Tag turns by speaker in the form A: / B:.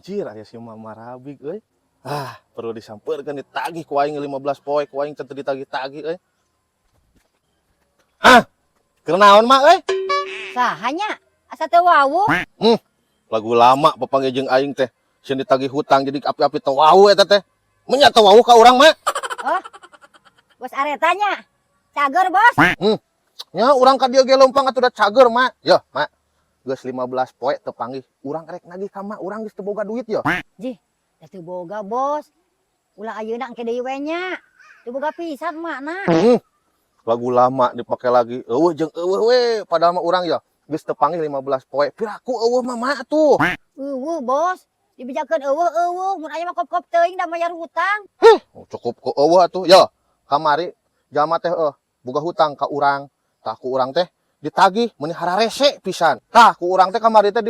A: Anjir, aya si Mama Rabig euy. Ah, perlu disampeurkeun, ditagih ku aing 15 poe ku aing teu ditagih-tagih euy. Ah, keur naon, Mak, euy?
B: Saha nya? Asa teu wawuh.
A: Lagu lama papanggih jeung aing teh. Sieun ditagih hutang jadi api-api teu wawuh eta teh. Menya teu wawuh ka urang, Mak.
B: Bos Areta nya. Cager, Bos.
A: Nya urang ka dieu ge leumpang atuh da cager, Mak. Yo, Mak. Geus 15 poe teu panggih. Urang rek nagih ka Mak, urang geus teu boga duit yo.
B: Jih, da teu boga, Bos. Ulah ayeuna, engke deui we nya. Teu boga pisan makna.
A: Lagu lama dipakai lagi. Euweuh jeung euweuh we, padahal mah urang ya geus teu panggih 15 poe. Piraku euweuh mah, Mak, tuh.
B: Euweuh, Bos. Dibejakeun euweuh euweuh, mun aya mah kop-kop teuing da mayar hutang.
A: Oh, cukup ku euweuh atuh. Yo, kamari jalma teh boga hutang ka urang. Tah, ku urang teh ditagih meuni hararese pisan. Tah, ku urang teh kamari teh di